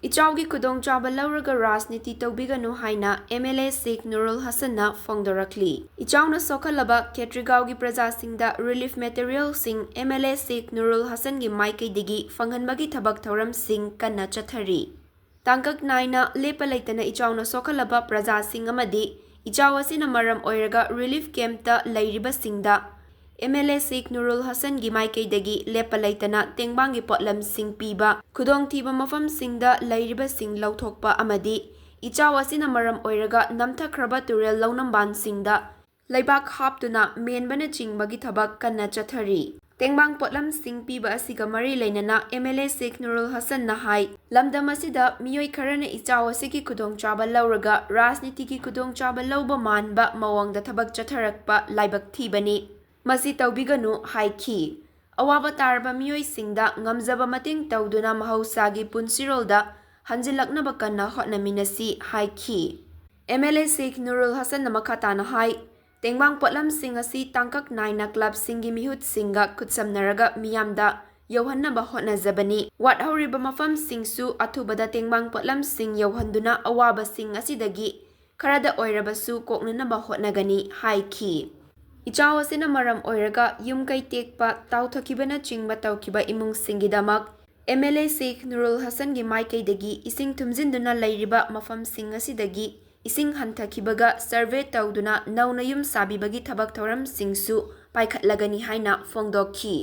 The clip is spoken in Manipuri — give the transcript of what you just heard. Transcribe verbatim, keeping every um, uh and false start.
ꯏꯆꯥꯎꯒꯤ ꯈꯨꯗꯣꯡꯆꯥꯕ ꯂꯧꯔꯒ ꯔꯥꯖꯅꯤꯇꯤ ꯇꯧꯕꯤꯒꯅꯨ ꯍꯥꯏꯅ ꯑꯦꯝ ꯑꯦꯜ ꯑꯦ ꯁꯦꯈ ꯅꯨꯔꯨꯜ ꯍꯁꯟꯅ ꯐꯣꯡꯗꯣꯔꯛꯂꯤ꯫ ꯏꯆꯥꯎꯅ ꯁꯣꯛꯍꯜꯂꯕ ꯈꯦꯇ꯭ꯔꯤꯒꯥꯎꯒꯤ ꯄ꯭ꯔꯖꯥꯁꯤꯡꯗ ꯔꯤꯂꯤꯐ ꯃꯦꯇꯔꯤꯌꯦꯜꯁꯤꯡ ꯑꯦꯝ ꯑꯦꯜ ꯑꯦ ꯁꯦꯈ ꯅꯨꯔꯨꯜ ꯍꯁꯟꯒꯤ ꯃꯥꯏꯀꯩꯗꯒꯤ ꯐꯪꯍꯟꯕꯒꯤ ꯊꯕꯛ ꯊꯧꯔꯝꯁꯤꯡ ꯀꯟꯅ ꯆꯠꯊꯔꯤ꯫ ꯇꯥꯡꯀꯛ ꯅꯥꯏꯅ ꯂꯦꯞꯄ ꯂꯩꯇꯅ ꯏꯆꯥꯎꯅ ꯁꯣꯛꯍꯜꯂꯕ ꯄ꯭ꯔꯖꯥꯁꯤꯡ ꯑꯃꯗꯤ ꯏꯆꯥꯎ ꯑꯁꯤꯅ ꯃꯔꯝ ꯑꯣꯏꯔꯒ ꯔꯤꯂꯤꯐ ꯀꯦꯝꯞꯇ ꯂꯩꯔꯤꯕꯁꯤꯡꯗ ꯑꯦꯝ ꯑꯦꯜ ꯑꯦ ꯁꯦꯈ ꯅꯨꯔꯨꯜ ꯍꯁꯟꯒꯤ ꯃꯥꯏꯀꯩꯗꯒꯤ ꯂꯦꯞꯄ ꯂꯩꯇꯅ ꯇꯦꯡꯕꯥꯡꯒꯤ ꯄꯣꯠꯂꯝꯁꯤꯡ ꯄꯤꯕ, ꯈꯨꯗꯣꯡꯊꯤꯕ ꯃꯐꯝꯁꯤꯡꯗ ꯂꯩꯔꯤꯕꯁꯤꯡ ꯂꯧꯊꯣꯛꯄ ꯑꯃꯗꯤ ꯏꯆꯥꯎ ꯑꯁꯤꯅ ꯃꯔꯝ ꯑꯣꯏꯔꯒ ꯅꯝꯊꯈ꯭ꯔꯕ ꯇꯨꯔꯦꯜ ꯂꯧꯅꯝꯕꯥꯟꯁꯤꯡꯗ ꯂꯩꯕꯥꯛ ꯍꯥꯞꯇꯨꯅ ꯃꯦꯟꯕꯅꯆꯤꯡꯕꯒꯤ ꯊꯕꯛ ꯀꯟꯅ ꯆꯠꯊꯔꯤ꯫ ꯇꯦꯡꯕꯥꯡ ꯄꯣꯠꯂꯝꯁꯤꯡ ꯄꯤꯕ ꯑꯁꯤꯒ ꯃꯔꯤ ꯂꯩꯅꯅ ꯑꯦꯝ ꯑꯦꯜ ꯑꯦ ꯁꯦꯈ ꯅꯨꯔꯨꯜ ꯍꯁꯟꯅ ꯍꯥꯏ, ꯂꯝꯗꯝ ꯑꯁꯤꯗ ꯃꯤꯑꯣꯏ ꯈꯔꯅ ꯏꯆꯥꯎ ꯑꯁꯤꯒꯤ ꯈꯨꯗꯣꯡꯆꯥꯕ ꯂꯧꯔꯒ ꯔꯥꯖꯅꯤꯇꯤꯒꯤ ꯈꯨꯗꯣꯡꯆꯥꯕ ꯂꯧꯕ ꯃꯥꯟꯕ ꯃꯑꯣꯡꯗ ꯊꯕꯛ ꯆꯠꯊꯔꯛꯄ ꯂꯥꯏꯕꯛ ꯊꯤꯕꯅꯤ꯫ ꯃꯁꯤ ꯇꯧꯕꯤꯒꯅꯨ ꯍꯥꯏꯈꯤ꯫ ꯑꯋꯥꯕ ꯇꯥꯔꯕ ꯃꯤꯑꯣꯏꯁꯤꯡꯗ ꯉꯝꯖꯕ ꯃꯇꯦꯡ ꯇꯧꯗꯨꯅ ꯃꯍꯧꯁꯥꯒꯤ ꯄꯨꯟꯁꯤꯔꯣꯜꯗ ꯍꯟꯖꯤꯜꯂꯛꯅꯕ ꯀꯟꯅ ꯍꯣꯠꯅꯃꯤꯟꯅꯁꯤ ꯍꯥꯏꯈꯤ꯫ ꯑꯦꯝ ꯑꯦꯜ ꯑꯦ ꯁꯦꯈ ꯅꯨꯔꯨꯜ ꯍꯁꯟꯅ ꯃꯈꯥ ꯇꯥꯅ ꯍꯥꯏ, ꯇꯦꯡꯕꯥꯡ ꯄꯣꯠꯂꯝꯁꯤꯡ ꯑꯁꯤ ꯇꯥꯡꯀꯛ ꯅꯥꯏꯅ ꯀ꯭ꯂꯕꯁꯤꯡꯒꯤ ꯃꯤꯍꯨꯠꯁꯤꯡꯒ ꯈꯨꯠꯁꯝꯅꯔꯒ ꯃꯤꯌꯥꯝꯗ ꯌꯧꯍꯟꯅꯕ ꯍꯣꯠꯅꯖꯕꯅꯤ꯫ ꯋꯥꯠꯍꯧꯔꯤꯕ ꯃꯐꯝꯁꯤꯡꯁꯨ ꯑꯊꯨꯕꯗ ꯇꯦꯡꯕꯥꯡ ꯄꯣꯠꯂꯝꯁꯤꯡ ꯌꯧꯍꯟꯗꯨꯅ ꯑꯋꯥꯕꯁꯤꯡ ꯑꯁꯤꯗꯒꯤ ꯈꯔꯗ ꯑꯣꯏꯔꯕꯁꯨ ꯀꯣꯛꯅꯅꯕ ꯍꯣꯠꯅꯒꯅꯤ ꯍꯥꯏꯈꯤ꯫ ꯏꯆꯥꯎ ꯑꯁꯤꯅ ꯃꯔꯝ ꯑꯣꯏꯔꯒ ꯌꯨꯝ ꯀꯩ ꯇꯦꯛꯄ, ꯇꯥꯎꯊꯈꯤꯕꯅꯆꯤꯡꯕ ꯇꯧꯈꯤꯕ ꯏꯃꯨꯡꯁꯤꯡꯒꯤꯗꯃꯛ ꯑꯦꯝ ꯑꯦꯜ ꯑꯦ ꯁꯦꯈ ꯅꯨꯔꯨꯜ ꯍꯁꯟꯒꯤ ꯃꯥꯏꯀꯩꯗꯒꯤ ꯏꯁꯤꯡ ꯊꯨꯝꯖꯤꯟꯗꯨꯅ ꯂꯩꯔꯤꯕ ꯃꯐꯝꯁꯤꯡ ꯑꯁꯤꯗꯒꯤ ꯏꯁꯤꯡ ꯍꯟꯊꯈꯤꯕꯒ ꯁꯔꯚꯦ ꯇꯧꯗꯨꯅ ꯅꯧꯅ ꯌꯨꯝ ꯁꯥꯕꯤꯕꯒꯤ ꯊꯕꯛ ꯊꯧꯔꯝꯁꯤꯡꯁꯨ ꯄꯥꯏꯈꯠꯂꯒꯅꯤ ꯍꯥꯏꯅ ꯐꯣꯡꯗꯣꯛꯈꯤ꯫